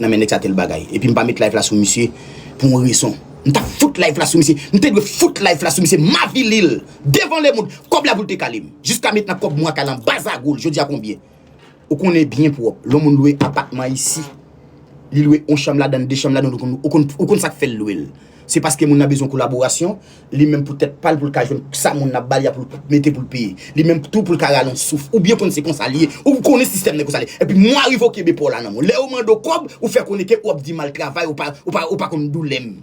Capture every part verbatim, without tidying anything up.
nan men nèg sa tèl bagay. Epi m pa met live la sou misye pou yon rezon. M t ap fout live la sou misye. M te dwe fout live la sou misye, m avili l devan lemonn. Kòb la pou l te kale m. Jiska met nan kòb mwa kay la, m baza gwo l. Jodi a konbyen? Ou konnen byen pwòp. Lè yon moun lwe apatman isi, li lwe yon chanm ladan l, de chanm ladan l, ou konn, ou konn, ou konn sa k fè l lwe l. Se paske moun nan bezwen kolaborasyon, li menm pou tèt pa l, pou l ka jwenn sa moun nan ap ba li a, pou l mete pou l peye. Li menm tou pou l ka rale yon souf. Ou byen konn se konsa li ye. Ou konnen sistèm nan konsa li ye. Epi mwa rive w kenbe pa w la nan men w. Lè yo mande w kòb, ou fè konnen ke w ap di m al travay, ou pa, ou pa, ou pa konn doulè m.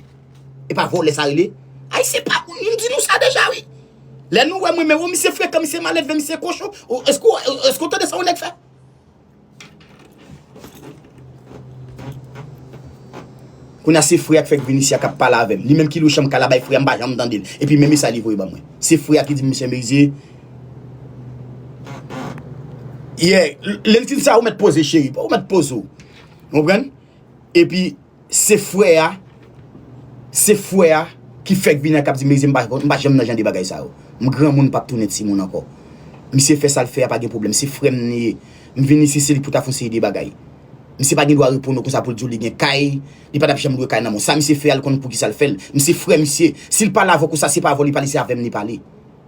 E pa vòlè sa rele? Ayisyen pa moun, m di nou sa deja wi. Lè nou wè mwen, men, o, misye frekan, misye malelve, misye kochon. O, èske w, èske w tande sa yon nèg fè? Kounye a se frè a k fèk vin isi a k ap pale avè m. Li menm ki lwe chanm kay la bay frè a, m pa janm tande l. Epi menm mesaj li voye ban mwen. Se frè a ki di m, mesye Merize, yeah, lè l fin sa, ou mèt poze cheri, ou mèt poze w. Ou konprann? Epi se frè a, se frè a ki fèk vini a k ap di, Merize, m pa, m pa janm nan jan de bagay sa yo. M granmoun, m p ap tounen timoun ankò. Misye fè sa l fè a, pa gen pwoblèm. Se frè m li ye. M vin isi, se li pou ta fè yon seri de bagay. Misye pa gen dwa reponn ou konsa pou l di w li gen kay, li pa t ap janm lwe kay nan men w. Sa misye fè a, l konn poukisa l fè l. M se frè misye. Si l pale avè w konsa, se pa avè w li pale, se avè m li pale.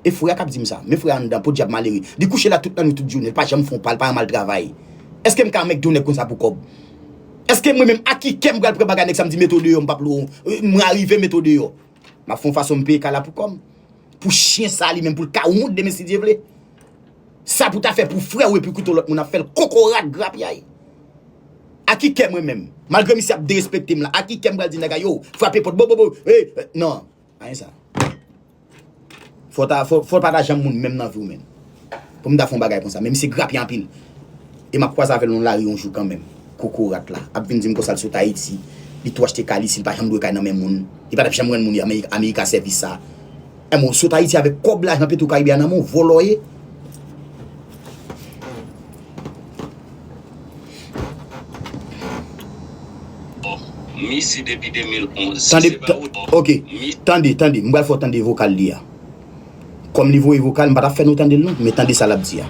E frè a k ap di m sa. Men frè a anndan, podyab malere. Li kouche la tout lannwit, tout jounen. Li pa janm fè yon pa, li pa janm al travay. Èske m ka anmègde yon nèg konsa pou kòb? Èske mwen menm, ak ki kè m pral pran bagay nèg sa, m di mete w deyò, m p ap lwe w, m arive mete w deyò? M ap fè yon fason m peye kay la pou kò m. Pou chen sa li menm, pou l ka wont demen si Dye vle. Sa pou ta fè pou frè w epi koute yon lòt moun ap fè l kokorat grapyay. Ak ki kè mwen menm? Malgre misye ap derespekte m la, ak ki kè m pral di nèg la, yo, frape pòt, bo, bo, bo, hey, non. Anyen sa. Fò ta, fò, fò pa ta janm moun menm nan vi w menm. Pou m ta fè yon bagay konsa. Men misye grapye anpil. E m ap kwaze avè l nan lari yon jou kanmenm. Kokorat la. Ap vin di m konsa l sot Ayiti. Li tou achte kay li isi, li pa janm lwe kay nan men moun. Li pa t ap janm rann moun Amerika sèvis sa. Èmo, sot Ayiti avèk kòb lajan Petro Caribe a nan men w, vòlò w ye. Misye depi de mil onz, si Tande, se pa ta-, ou, ok. Mi- Tande, tande. M pral fè w tande vokal li a. Kòm li voye vokal, m pa t ap fè nou tande l non, men tande sa l ap di a.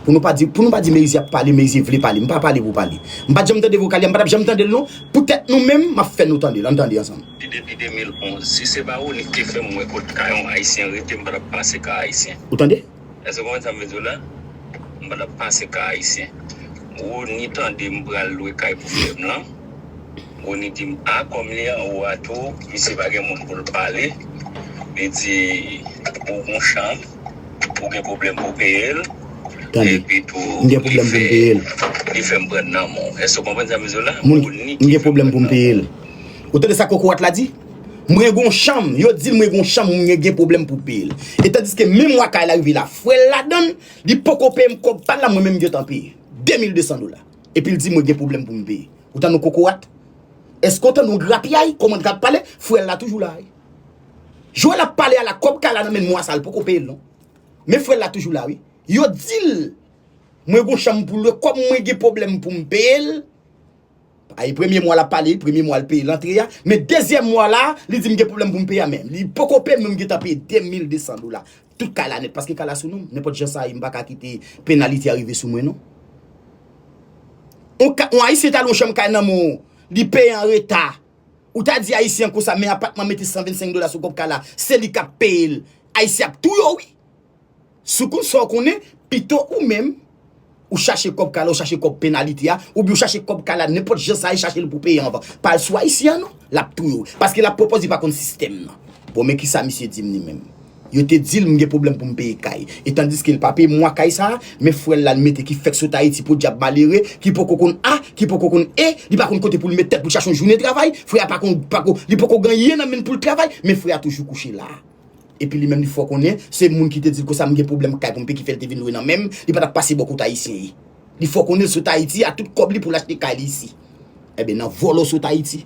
Pou nou pa di, pou nou pa di Merize ap pale, Merize vle pale. M pa pale pou pale. M pa t janm tande vokal li a, m pa t ap janm tande l non. Poutèt nou menm, m ap fè nou tande l. Ann tande ansanm. Depi de mil onz, si se pa ou, li te fè m wè kot ka yon Ayisyen rete, m pa t ap pase ka Ayisyen. Ou tande? Èske w konprann sa m vle di w la? M pa t ap pase ka Ayisyen. Rony tande m pral lwe kay pou frè m lan. Rony di m, a, kòm li anwo a tou, misye pa gen moun pou l pale. Li di, ou gon chanm, ou gen pwoblèm pou peye l. Tande. Epi tou, M gen li pwoblèm pou m fè, peye l. Li fè m pran nan men w. Èske w konprann sa m vle di w la? Moun, Rony M gen pwoblèm pou m peye l. Ou tande sa kokorat la di? Mwen gon chanm, yo di l mwen gon chanm, mwen gen pwoblèm pou peye l. E tandiske menm mwa kay la rive la, frè l ladan l, li poko peye m kòb pa l la, mwen menm m gentan peye. De mil de san dola. Epi l di mwen gen pwoblèm pou m peye. Ou tande yon kokorat? Èske w tande yon grapyay? Kòman l t ap pale? Frè l la toujou la, wi. Jan l ap pale a la, kòb kay la nan men mwa sa, l poko peye l non. Men frè l la toujou la, wi. Yo di l, mwen gon chanm pou lwe, kòm mwen gen pwoblèm pou m peye l, Ay, premye mwa l ap pale, premye mwa l peye lantre a, men dezyèm mwa la, li di m gen pwoblèm pou m peye a, men li poko peye m, men m gentan peye de mil de san dola. Tout kay la nèt, paske kay la sou non m. Nenpòt jan sa ye, m pa ka kite penalite a rive sou mwen non. On ka, on Ayisyen t al on chanm kay nan men w, li peye an reta. Ou ta di Ayisyen konsa, men apatman mete san vennsenk dola sou kòb kay la, se li k ap peye l. Ayisyen ap touye w wi. Si w konn sa w konnen, pito ou menm, ou chache kòb kay la, ou chache kòb penalite a, oubyen ou chache kòb kay la, nenpòt jan sa ye, chache l pou peye anvan. Pa al sou Ayisyen an non, l ap touye w. Paske l ap pwopòze, li pa konn sistèm nan. Bon, men kisa misye di m li menm. Yo te di l m gen pwoblèm pou m peye kay. E tandiske l pa peye mwa kay sa a, men frè l la l mete ki fèk sot Ayiti podyab malere, ki poko konn A, ki poko konn E, li pa konn kote pou l met tèt pou l chache yon jounen travay, frè a pa konn, pa konn, li poko gen anyen nan men l pou l travay, men frè a toujou kouche la. Epi li menm li fè w konnen, se moun ki te di l konsa m gen pwoblèm kay pou m peye ki fè l te vin lwe nan men m, li pa t ap pase bò kote Ayisyen ye. Li fè w konnen l sot Ayiti a tout kòb li pou l achte kay li isi. Enben, nan vòlò sot Ayiti.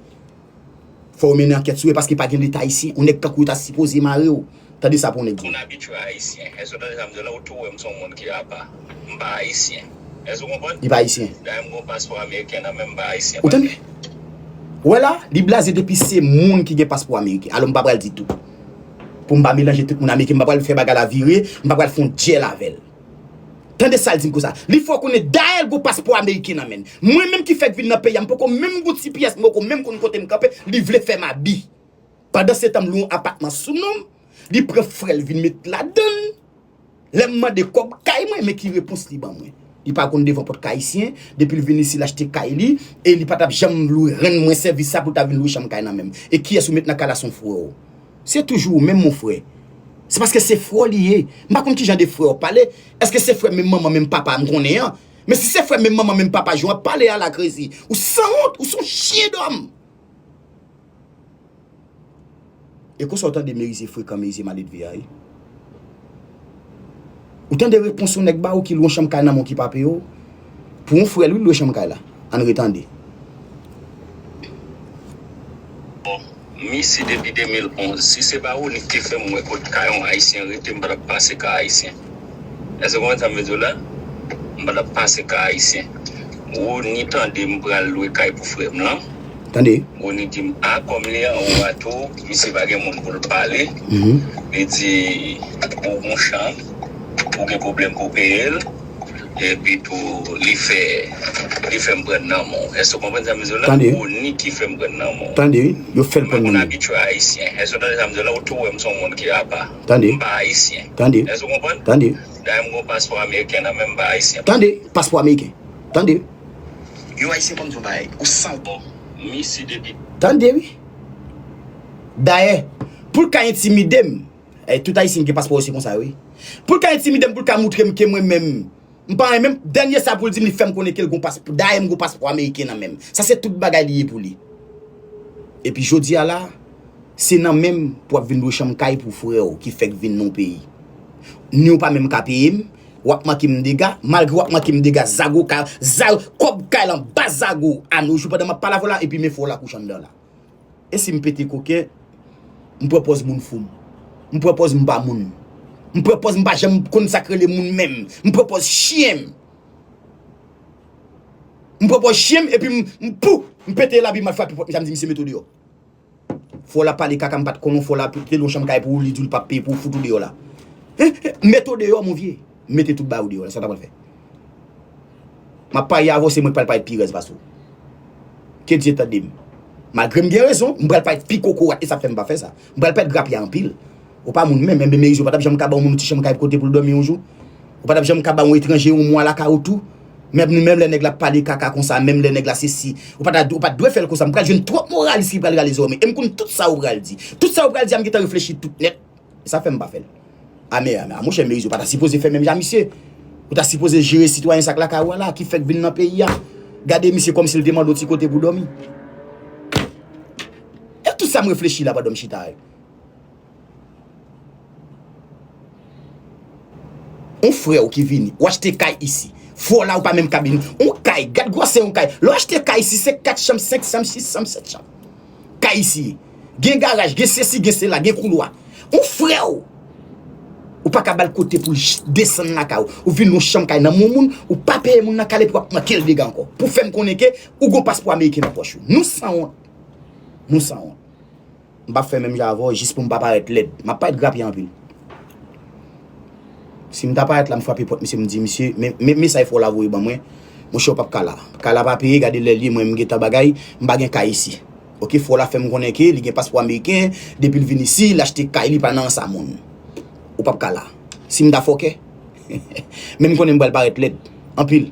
Fò yo mennen ankèt sou yo paske pa gen Leta ayisyen. Yon nèg tankou yo ta sipoze mare w. Tande sa pou yon nèg di w. Moun abitye Ayisyen. Èske w tande sa m di w la? Ou tou wè m se yon moun ki apa. M pa Ayisyen. Èske w konprann? Li pa Ayisyen. Dayè m gen yon paspò ameriken nan men m, m pa Ayisyen. Ou tande? Ou wè la, li blaze depi se moun ki gen paspò ameriken. Alò m pa pral di tou. Pou m pa melanje tout moun ameriken, m pa pral fè bagay la vire, m pa pral fè yon djèl avè l. Tande sa l di m konsa. Li fè w konnen dayè l gon paspò ameriken nan men l. Mwen menm ki fèk vin nan peyi a, m poko menm gon ti pyès, m poko menm konn kote m kanpe, li vle fè m abi. Pandan se tan m lwe yon apatman sou non m, li pran frè l vin met ladan l. Lè m mande kòb kay mwen, men ki repons li ban mwen. Li pa konn devan pòt kay ayisyen, depi l vin isi l achte kay li, e li pa t ap janm lwe, rann mwen sèvis sa pou l ta vin lwe chanm kay nan men m. E kiyès ou met nan kay la, se yon frè w. Se toujou ou menm, mon frè. Se paske se frè w li ye. M pa konn ki jan de frè w pale. Èske se frè menm manman, menm papa m konnen an? Men si se frè menm manman, menm papa, jan w ap pale a la, Crazy, ou sanwont, ou se yon chyen dòm. E konsa w tande Merize frekan, Merize maledve a, wi. Ou tande repons yon nèg ba ou ki lwe yon chanm kay nan men w ki pa peye w? Pou yon frè l, wi, l lwe chanm kay la. Ann retande. Bon, m isi depi de mil onz. Si se pa Ronik ki fè m wè kot kay yon Ayisyen rete, m pa t ap pase kay Ayisyen. Èske w konprann sa m vle di w la? M pa t ap pase kay Ayisyen. Roni tande m pral lwe kay pou frè m lan. Tande. Roni di m, a, kòm li anwo a tou, misye pa gen moun pou l pale. Mhm. Li di, ou gon chanm, ou gen pwoblèm pou peye l. Epi tou, li fè, li fè m pran nan men w. Èske w konprann sa m di w la? Tande. Roni ki fè m pran nan men w. Tande, wi. Yo fè l pran nan men w. M pa konn abitye ayisyen. Èske w tande sa m di w la? Ou tou wè m se yon moun ki apa. Tande. M pa ayisyen. Tande. Èske w konprann? Tande. Dayè m gon paspò ameriken nan men m, m pa ayisyen. Tande, paspò ameriken. Tande. Yon ayisyen konn di yon bagay. Ou san bon. M isi depi. Tande, wi. Dayè, pou l ka entimide m, e, tout ayisyen ki gen paspò yo se konsa yo ye. Pou l ka entimide m, pou l ka moutre m ke mwen menm, m pa renmen m, dènye sa pou l di m, li fè m konnen ke l gon paspò, dayè m gon paspò ameriken nan men m. Sa se tout bagay li ye pou li. Epi jodi a la, se nan men m pou w ap vin lwe chanm kay pou frè w ki fèk vin nan yon peyi. Ni w pa menm ka peye m, w ap manke m dega, malgre w ap manke m dega, zago ka, za-, kòb kay la anba zago a nojou pandan m ap pale avè w la, epi men frè w la kouche anndan la. E si m pete koken, m pran pòz moun fou m. M pran pòz m pa moun. M pran pòz m pa janm konn sa k rele moun menm. M pran pòz chyen m. M pran pòz chyen m epi m, m pou, m pete labi m al frape pòt misye, m di misye mete w deyò. Fò w la pale kaka, m pa t konnen w, fò w la te lwe yon chanm kay pou ou, li di w li p ap peye pou ou, fout ou deyò la. Mete w deyò, mon vieux. Mete tout bagay ou deyò la, sa w ta pral fè? M ap parye avè w, se mwen k pral parèt pi rèz pase w. Ke Dye tande m. Malgre m gen rezon, m pral parèt pi kokorat, e sa fè m pa fè sa. M pral pèd grapya anpil. Ou pa moun menm, enben Merize ou pa t ap janm ka ba yon moun yon ti chanm kay pou kote pou l dòmi yon jou. Ou pa t ap janm ka ba yon etranje yon mwa lakay ou tou. Menm, menm lè nèg la ap pale kaka konsa, menm lè nèg la sesi, ou pa ta, ou pa t dwe fè l konsa. M pral jwenn twòp moralis ki pral rale zòrye m. E m konn tout sa ou pral di. Tout sa ou pral di a, m gentan reflechi tout nèt. E sa fè m pa fè l. Amè, amè, a, monchè, Merize, ou pa ta sipoze fè menm jan misye. Ou ta sipoze jere sitwayen sa k lakay ou a la, ki fèk vin nan peyi a. Gade misye kòmsi l te mande yon ti kote pou dòmi. E tout sa m reflechi la pandan m chita a. Yon frè w ki vini, ou achte kay isi. Frè w la, ou pa menm ka vini. Yon kay, gad gwosè yon kay. Lè w achte kay isi, se kat chanm, senk chanm, sis chanm, sèt chanm. Kay isi. Gen garaj, gen sesi, gen sela, gen koulwa. Yon frè w, ou pa ka ba l kote pou l ch-, desann lakay ou. Ou vin yon chanm kay nan men yon moun, ou pa peye moun nan kale pou ap manke l dega ankò. Pou fè m konnen ke ou gon paspò ameriken nan pòch ou. Nou sanwont. Nou sanwont. M p ap fè menm jan avè w jis pou m pa parèt lèd. M ap parèt grapya anpil. Si m ta parèt la, m frape pòt misye, m di, "Misye, men, men mesaj frè w la voye ban mwen. Monchè, w p ap ka la. Kay la pa peye, gade lè l ye, mwen, m gentan bagay, m pa gen kay isi." Oke, frè w la fè m konnen ke li gen paspò ameriken, depi l vin isi, l achte kay, li pa nan rans a moun. Ou p ap ka la. Si m ta fòkè, men m konnen m pral parèt lèd. Anpil.